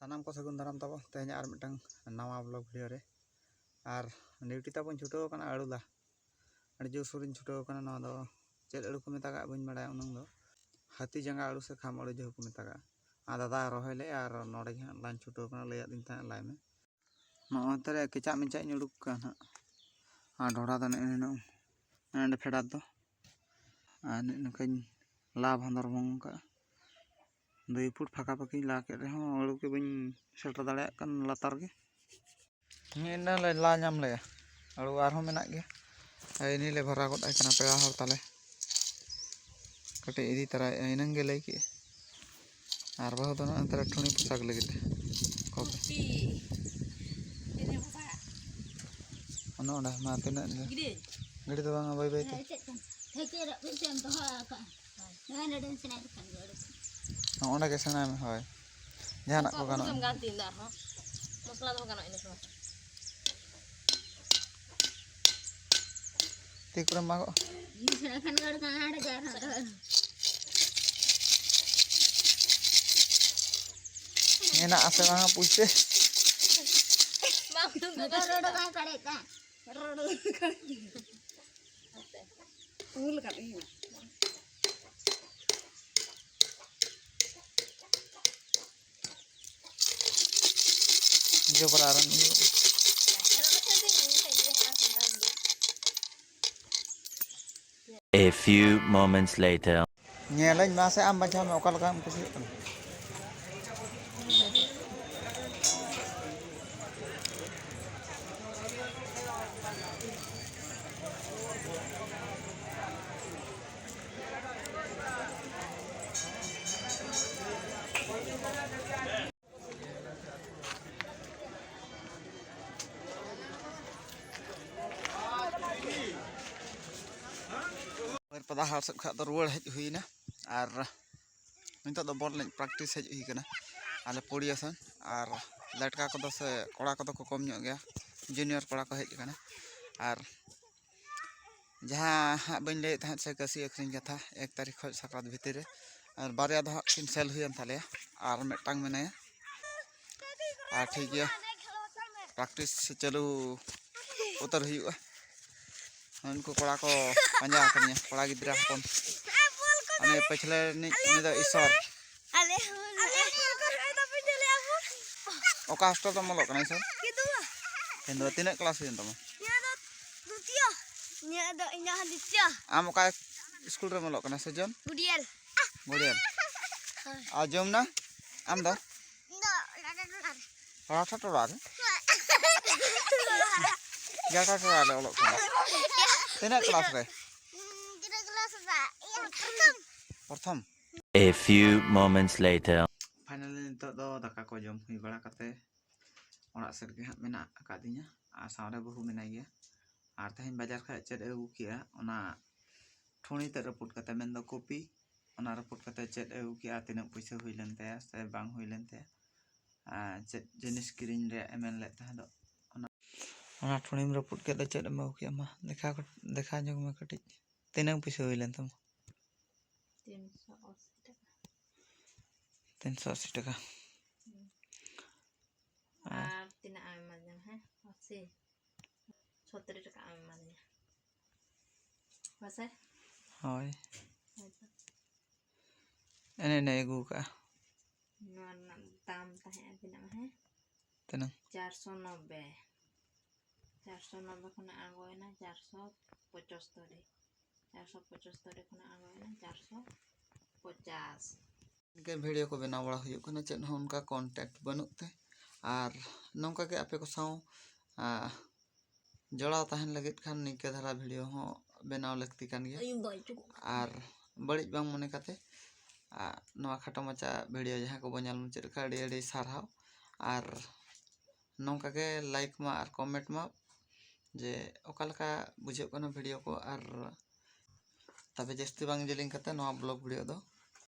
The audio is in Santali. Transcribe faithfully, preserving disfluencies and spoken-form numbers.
ᱥᱟᱱᱟᱢ ᱠᱚ ᱥᱟᱹᱜᱩᱱ ᱫᱟᱨᱟᱢ ᱛᱟᱵᱚ ᱛᱮᱦᱮᱧ ᱟᱨ ᱢᱤᱫᱴᱟᱝ ᱱᱟᱣᱟ ᱵᱞᱚᱜ ᱵᱷᱤᱰᱤᱭᱳ ᱨᱮ᱾ ᱟᱨ ᱰᱤᱭᱩᱴᱤ ᱛᱟᱵᱚᱱ ᱪᱷᱩᱴᱟᱹᱣ ᱟᱠᱟᱱᱟ ᱟᱹᱲᱩᱞᱟ᱾ ᱟᱹᱰᱤ ᱡᱳᱨᱥᱳᱨᱤᱧ ᱪᱷᱩᱴᱟᱹᱣ ᱟᱠᱟᱱᱟ᱾ ᱱᱚᱣᱟ ᱫᱚ ᱪᱮᱫ ᱟᱹᱲᱩ ᱠᱚ ᱢᱮᱛᱟᱜᱟᱜ ᱵᱟᱹᱧ ᱵᱟᱲᱟᱭᱟ ᱩᱱᱟᱹᱝ ᱫᱚ᱾ ᱦᱟᱹᱛᱤ ᱡᱟᱸᱜᱟ ᱟᱹᱲᱩ ᱥᱮ ᱠᱷᱟᱢ ᱟᱹᱲᱩ ᱡᱟᱦᱟᱸ ᱠᱚ ᱢᱮᱛᱟᱜᱟᱜᱼᱟ᱾ ᱟᱨ ᱫᱟᱫᱟ ᱨᱚᱦᱚᱭ ᱞᱮᱫᱼᱟ ᱟᱨ ᱱᱚᱰᱮ ᱜᱮ ᱦᱟᱸᱜ ᱞᱟᱧ ᱪᱷᱩᱴᱟᱹᱣ ᱟᱠᱟᱱᱟ, ᱞᱟᱹᱭᱟᱫ ᱫᱤᱧ ᱛᱟᱦᱮᱸᱫ ᱞᱟᱭ ᱢᱮ᱾ ᱱᱚᱜᱼᱚᱭ ᱛᱟᱨᱮ ᱠᱮᱪᱟᱜ ᱢᱮᱪᱟᱜ ᱤᱧ ᱩᱰᱩᱠ ᱠᱟᱜᱼᱟ ᱦᱟᱸᱜ᱾ ᱟᱨ ᱰᱷᱚᱲᱟ ᱫᱚ ᱱᱮᱜᱼᱮ ᱱᱤᱱᱟᱹᱜ ᱱᱚᱰᱮ ᱯᱷᱮᱰᱟᱛ ᱫᱚ᱾ ᱟᱨ ᱱᱤᱱᱟᱹᱜ ᱱᱚᱝᱠᱟᱧ ᱞᱟ ᱵᱷᱟᱸᱫᱚᱨ ᱵᱷᱚᱝ ᱠᱟᱜᱼᱟ᱾ ᱫᱩᱭ ᱯᱷᱩᱴ ᱯᱷᱟᱸᱠᱟ ᱯᱷᱟᱹᱠᱤᱧ ᱞᱟ ᱠᱮᱫ ᱨᱮᱦᱚᱸ ᱟᱹᱲᱩ ᱜᱮ ᱵᱟᱹᱧ ᱥᱮᱴᱮᱨ ᱫᱟᱲᱮᱭᱟᱜ ᱠᱟᱱ ᱞᱟᱛᱟᱨ ᱜᱮ᱾ ᱦᱮᱸ, ᱤᱱᱟᱹ ᱞᱮ ᱞᱟ ᱧᱟᱢ ᱞᱮᱭᱟ᱾ ᱟᱹᱲᱩ ᱟᱨᱦᱚᱸ ᱢᱮᱱᱟᱜ ᱜᱮᱭᱟ᱾ ᱟᱨ ᱤᱱᱤ ᱞᱮ ᱵᱷᱚᱨᱟᱣ ᱜᱚᱫ ᱟᱭ ᱠᱟᱱᱟ ᱯᱮᱲᱟ ᱦᱚᱲ ᱛᱟᱞᱮ᱾ ᱠᱟᱹᱴᱤᱡ ᱤᱫᱤ ᱛᱟᱨᱟᱭᱮᱫᱼᱟ, ᱤᱱᱟᱹᱝ ᱜᱮ ᱞᱟᱹᱭ ᱠᱮᱫᱼᱟ᱾ ᱟᱨ ᱵᱟᱹᱦᱩ ᱫᱚ ᱱᱚᱜᱼᱚᱭ ᱱᱮᱛᱟᱨ ᱴᱷᱩᱲᱤ ᱯᱳᱥᱟᱠ ᱞᱟᱹᱜᱤᱫ ᱠᱚᱯᱮ᱾ ᱚᱱᱮ ᱚᱸᱰᱮ ᱢᱟ ᱛᱤᱱᱟᱹᱜ ᱜᱤᱰᱤ? ᱜᱤᱰᱤ ᱫᱚ ᱵᱟᱝᱟ, ᱵᱟᱹᱭ ᱵᱟᱹᱭ ᱛᱮ᱾ ᱦᱮᱸ, ᱪᱮᱫ ᱠᱟᱱᱟ? ᱴᱷᱟᱹᱠᱟᱹᱨ ᱟᱜ ᱯᱤᱥ ᱮᱢ ᱫᱚᱦᱚ ᱟᱠᱟᱫᱼᱟ᱾ ᱱᱚᱜᱼᱚᱭ ᱱᱚᱰᱮ ᱥᱮᱬᱟᱭ ᱞᱮᱠᱷᱟᱱ ᱜᱮ ᱚᱰᱚᱠᱚᱜᱼᱟ᱾ ᱦᱚᱸ, ᱚᱸᱰᱮ ᱜᱮ ᱥᱮᱬᱟᱭ ᱢᱮ, ᱦᱳᱭ᱾ ᱡᱟᱦᱟᱱᱟᱜ ᱠᱚ ᱩᱛᱩ ᱜᱟᱱᱚᱜᱼᱟ᱾ ᱠᱚᱫᱚᱢ ᱜᱟᱱ ᱛᱤᱧ ᱫᱚ ᱟᱨᱦᱚᱸ᱾ ᱢᱚᱥᱞᱟ ᱫᱚᱦᱚ ᱜᱟᱱᱚᱜᱼᱟ ᱤᱱᱟᱹ ᱥᱚᱢᱚᱭ᱾ ᱛᱤ ᱠᱚᱨᱮᱢ ᱢᱟᱜᱚᱜᱼᱟ? ᱤᱧ ᱥᱮᱬᱟ ᱠᱷᱟᱱ ᱜᱮ ᱚᱸᱰᱮ ᱠᱷᱚᱱ ᱦᱟᱸᱰᱮ ᱜᱮ ᱟᱨᱦᱚᱸ ᱫᱚᱦᱚ᱾ ᱢᱮᱱᱟᱜ ᱟᱥᱮ ᱵᱟᱝ ᱯᱩᱭᱥᱟᱹ? ᱵᱟᱝ ᱩᱰᱩᱠ ᱱᱤᱛᱚᱜ ᱨᱚᱲ ᱵᱟᱝ ᱥᱟᱰᱮ ᱠᱟᱱ᱾ ᱨᱚᱲ ᱵᱟᱝ ᱥᱟᱰᱮ ᱠᱟᱱ᱾ ᱩᱞ ᱠᱟᱱ ᱤᱧ᱾ ᱡᱚᱵᱨᱟ ᱨᱮᱱ ᱤᱭᱟᱹ᱾ A few moments later. ᱧᱮᱞᱟᱹᱧ ᱢᱟᱥᱮ, ᱟᱢ ᱵᱟᱪᱷᱟᱣ ᱢᱮ ᱚᱠᱟ ᱞᱮᱠᱟᱢ ᱠᱩᱥᱤᱭᱟᱜ ᱠᱟᱱᱟ᱾ ᱵᱟᱹᱨᱯᱟᱫᱟ ᱦᱟᱴ ᱥᱮᱫ ᱠᱷᱚᱱ ᱫᱚ ᱨᱩᱣᱟᱹᱲ ᱦᱮᱡ ᱦᱩᱭᱱᱟ᱾ ᱟᱨ ᱱᱤᱛᱚᱜ ᱫᱚ ᱵᱚᱞ ᱮᱱᱮᱡ practice ᱦᱮᱡ ᱦᱩᱭ ᱠᱟᱱᱟ ᱟᱞᱮ ᱯᱚᱲᱤᱭᱟ ᱥᱮᱱ᱾ ᱟᱨ ᱞᱮᱴᱠᱟ ᱠᱚᱫᱚ ᱥᱮ ᱠᱚᱲᱟ ᱠᱚᱫᱚ ᱠᱚ ᱠᱚᱢ ᱧᱚᱜ ᱜᱮᱭᱟ, junior ᱠᱚᱲᱟ ᱠᱚ ᱦᱮᱡ ᱟᱠᱟᱱᱟ᱾ ᱟᱨ ᱡᱟᱦᱟᱸ ᱦᱟᱸᱜ ᱵᱟᱹᱧ ᱞᱟᱹᱭᱮᱫ ᱛᱟᱦᱮᱸᱫ ᱥᱮ ᱠᱟᱹᱥᱤ ᱟᱹᱠᱷᱨᱤᱧ ᱠᱟᱛᱷᱟ, ᱮᱠ ᱛᱟᱹᱨᱤᱠᱷ ᱠᱷᱚᱱ ᱥᱟᱠᱨᱟᱛ ᱵᱷᱤᱛᱤᱨ ᱨᱮ᱾ ᱟᱨ ᱵᱟᱨᱭᱟ ᱫᱚ ᱦᱟᱸᱜ ᱠᱤᱱ sell ᱦᱩᱭᱮᱱ ᱛᱟᱞᱮᱭᱟ, ᱟᱨ ᱢᱤᱫᱴᱟᱝ ᱢᱮᱱᱟᱭᱟ᱾ ᱟᱨ ᱴᱷᱤᱠ ᱜᱮᱭᱟ, practice ᱪᱟᱹᱞᱩ ᱩᱛᱟᱹᱨ ᱦᱩᱭᱩᱜᱼᱟ᱾ ᱩᱱᱠᱩ ᱠᱚᱲᱟ ᱠᱚ ᱯᱟᱸᱡᱟ ᱟᱠᱟᱫᱤᱧᱟ, ᱠᱚᱲᱟ ᱜᱤᱫᱽᱨᱟᱹ ᱦᱚᱯᱚᱱ᱾ ᱩᱱᱤ ᱯᱟᱹᱪᱷᱞᱟᱹ ᱨᱤᱱᱤᱡ, ᱩᱱᱤ ᱫᱚ ᱤᱥᱚᱨ᱾ ᱟᱞᱮ ᱦᱚᱸ ᱱᱚᱜᱼᱚᱭ ᱚᱠᱟ ᱦᱳᱥᱴᱮᱞ ᱨᱮᱢ ᱚᱞᱚᱜ ᱠᱟᱱᱟ ᱤᱥᱚᱨ? ᱠᱤᱫᱩᱣᱟ᱾ ᱠᱤᱫᱩᱣᱟ, ᱛᱤᱱᱟᱹᱜ ᱠᱞᱟᱥ ᱦᱩᱭᱮᱱ ᱛᱟᱢᱟ? ᱤᱧᱟᱹᱜ ᱫᱚ ᱫᱩᱛᱤᱭᱚ᱾ ᱤᱧᱟᱹᱜ ᱫᱚ, ᱤᱧᱟᱹᱜ ᱦᱚᱸ ᱫᱩᱛᱤᱭᱚ᱾ ᱟᱢ ᱚᱠᱟ ᱥᱠᱩᱞ ᱨᱮᱢ ᱚᱞᱚᱜ ᱠᱟᱱᱟ ᱥᱮᱡᱚᱱ? ᱜᱩᱰᱤᱭᱟᱞ᱾ ᱜᱩᱰᱤᱭᱟᱞ᱾ ᱦᱳᱭ᱾ ᱟᱨ ᱡᱚᱢᱩᱱᱟ, ᱟᱢ ᱫᱚ? ᱤᱧ ᱫᱚ ᱞᱟᱴᱟ ᱴᱚᱞᱟ ᱨᱮ᱾ ᱞᱟᱴᱟ ᱴᱚᱞᱟ ᱨᱮ? ᱞᱟᱴᱟ ᱴᱚᱞᱟ ᱨᱮ ᱚᱞᱚᱜ ᱠᱟᱱᱟ᱾ ᱛᱤᱱᱟᱹᱜ ᱠᱞᱟᱥ ᱨᱮ? ᱛᱤᱱᱟᱹᱜ ᱠᱞᱟᱥ ᱨᱮ? ᱤᱭᱟᱹ, ᱯᱨᱚᱛᱷᱚᱢ᱾ ᱯᱨᱚᱛᱷᱚᱢ? A few moments later. Finally ᱱᱤᱛᱚᱜ ᱫᱚ ᱫᱟᱠᱟ ᱠᱚ ᱡᱚᱢ ᱦᱩᱭ ᱵᱟᱲᱟ ᱠᱟᱛᱮ ᱚᱲᱟᱜ ᱥᱮᱫ ᱜᱮ ᱦᱟᱸᱜ ᱢᱮᱱᱟᱜ ᱟᱠᱟᱫᱤᱧᱟ ᱟᱨ ᱥᱟᱶᱨᱮ ᱵᱟᱹᱦᱩ ᱢᱮᱱᱟᱭ ᱜᱮᱭᱟ᱾ ᱟᱨ ᱛᱮᱦᱮᱧ ᱵᱟᱡᱟᱨ ᱠᱷᱚᱱ ᱪᱮᱫ ᱮ ᱟᱹᱜᱩ ᱠᱮᱜᱼᱟ, ᱚᱱᱟ ᱴᱷᱩᱲᱤ ᱛᱮᱫ ᱨᱟᱹᱯᱩᱫ ᱠᱟᱛᱮ, ᱢᱮᱱᱫᱚ ᱠᱚᱯᱤ, ᱚᱱᱟ ᱨᱟᱹᱯᱩᱫ ᱠᱟᱛᱮ ᱪᱮᱫ ᱮ ᱟᱹᱜᱩ ᱠᱮᱜᱼᱟ, ᱛᱤᱱᱟᱹᱜ ᱯᱩᱭᱥᱟᱹ ᱦᱩᱭ ᱞᱮᱱ ᱛᱟᱭᱟ ᱥᱮ ᱵᱟᱝ ᱦᱩᱭ ᱞᱮᱱ ᱛᱟᱭᱟ, ᱟᱨ ᱪᱮᱫ ᱡᱤᱱᱤᱥ ᱠᱤᱨᱤᱧ ᱨᱮᱭᱟᱜ ᱮ ᱢᱮᱱ ᱞᱮᱫ ᱛᱟᱦᱮᱸ ᱫᱚ, ᱚᱱᱟ, ᱚᱱᱟ ᱴᱷᱩᱲᱤᱢ ᱨᱟᱹᱯᱩᱫ ᱠᱮᱫ ᱫᱚ ᱪᱮᱫ ᱮᱢ ᱟᱹᱜᱩ ᱠᱮᱜᱼᱟ? ᱢᱟ ᱫᱮᱠᱷᱟᱣ, ᱫᱮᱠᱷᱟᱣ ᱧᱚᱜ ᱢᱮ ᱠᱟᱹᱴᱤᱡ, ᱛᱤᱱᱟᱹᱜ ᱯᱩᱭᱥᱟᱹ ᱦᱩᱭ ᱞᱮᱱ ᱛᱟᱢᱟ? ᱛᱤᱱᱥᱚ ᱟᱥᱤ ᱴᱟᱠᱟ᱾ ᱛᱤᱱᱥᱚ ᱟᱥᱤ ᱴᱟᱠᱟ᱾ ᱦᱩᱸ᱾ ᱟᱨ ᱟᱨ ᱛᱤᱱᱟᱹᱜ ᱮᱢ ᱮᱢᱟᱫᱤᱧᱟ? ᱦᱮᱸ, ᱟᱥᱤ᱾ ᱥᱚᱛᱨᱤ ᱴᱟᱠᱟ ᱮᱢ ᱮᱢᱟᱫᱤᱧᱟ᱾ ᱢᱟᱥᱮ? ᱦᱳᱭ᱾ ᱦᱳᱭ ᱛᱚ᱾ ᱮᱱᱮ ᱮᱱᱮ ᱟᱹᱜᱩ ᱠᱟᱜᱼᱟ᱾ ᱱᱚᱣᱟ ᱨᱮᱱᱟᱜ ᱫᱟᱢ ᱛᱟᱦᱮᱸᱜᱼᱟ ᱛᱤᱱᱟᱹᱜ ᱦᱮᱸ? ᱛᱤᱱᱟᱹᱜ? ᱪᱟᱨᱥᱚ ᱱᱚᱵᱵᱮ᱾ ᱪᱟᱨᱥᱚ ᱱᱚᱵᱵᱮ ᱠᱷᱚᱱᱟᱜ ᱟᱬᱜᱚᱭᱮᱱᱟ ᱪᱟᱨᱥᱚ ᱯᱚᱸᱪᱟᱛᱛᱳᱨ᱾ ᱪᱟᱨᱥᱚ ᱯᱚᱸᱪᱟᱛᱛᱳᱨ ᱠᱷᱚᱱᱟᱜ ᱟᱬᱜᱚᱭᱮᱱᱟ ᱪᱟᱨᱥᱚ ᱯᱚᱪᱟᱥ᱾ ᱱᱤᱝᱠᱟᱹ ᱵᱷᱤᱰᱤᱭᱳ ᱠᱚ ᱵᱮᱱᱟᱣ ᱵᱟᱲᱟ ᱦᱩᱭᱩᱜ ᱠᱟᱱᱟ, ᱪᱮᱫ ᱦᱚᱸ ᱚᱱᱠᱟ ᱠᱚᱱᱴᱮᱠᱴ ᱵᱟᱹᱱᱩᱜ ᱛᱮ᱾ ᱟᱨ ᱱᱚᱝᱠᱟ ᱜᱮ ᱟᱯᱮ ᱠᱚ ᱥᱟᱶ, ᱟ, ᱡᱚᱲᱟᱣ ᱛᱟᱦᱮᱱ ᱞᱟᱹᱜᱤᱫ ᱠᱷᱟᱱ ᱱᱤᱝᱠᱟᱹ ᱫᱷᱟᱨᱟ ᱵᱷᱤᱰᱤᱭᱳ ᱦᱚᱸ ᱵᱮᱱᱟᱣ ᱞᱟᱹᱠᱛᱤ ᱠᱟᱱ ᱜᱮᱭᱟ᱾ ᱟᱨ ᱵᱟᱹᱲᱤᱡ ᱵᱟᱝ ᱢᱚᱱᱮ ᱠᱟᱛᱮ, ᱟ, ᱱᱚᱣᱟ ᱠᱷᱟᱴᱚ ᱢᱟᱪᱷᱟ ᱵᱷᱤᱰᱤᱭᱳ ᱡᱟᱦᱟᱸ ᱠᱚᱵᱚᱱ ᱧᱮᱞ ᱢᱩᱪᱟᱹᱫ ᱠᱟᱜᱼᱟ, ᱟᱹᱰᱤ ᱟᱹᱰᱤ ᱥᱟᱨᱦᱟᱣ᱾ ᱟᱨ ᱱᱚᱝᱠᱟ ᱜᱮ ᱞᱟᱭᱤᱠ ᱢᱟ ᱟᱨ ᱠᱚᱢᱮᱱᱴ ᱢᱟ, ᱡᱮ ᱚᱠᱟ ᱞᱮᱠᱟ ᱵᱩᱡᱷᱟᱹᱜ ᱠᱟᱱᱟ ᱵᱷᱤᱰᱤᱭᱳ ᱠᱚ᱾ ᱟᱨ ᱛᱚᱵᱮ ᱡᱟᱹᱥᱛᱤ ᱵᱟᱝ ᱡᱮᱞᱮᱧ ᱠᱟᱛᱮ ᱱᱚᱣᱟ ᱵᱞᱚᱜ ᱵᱷᱤᱰᱤᱭᱳ ᱫᱚ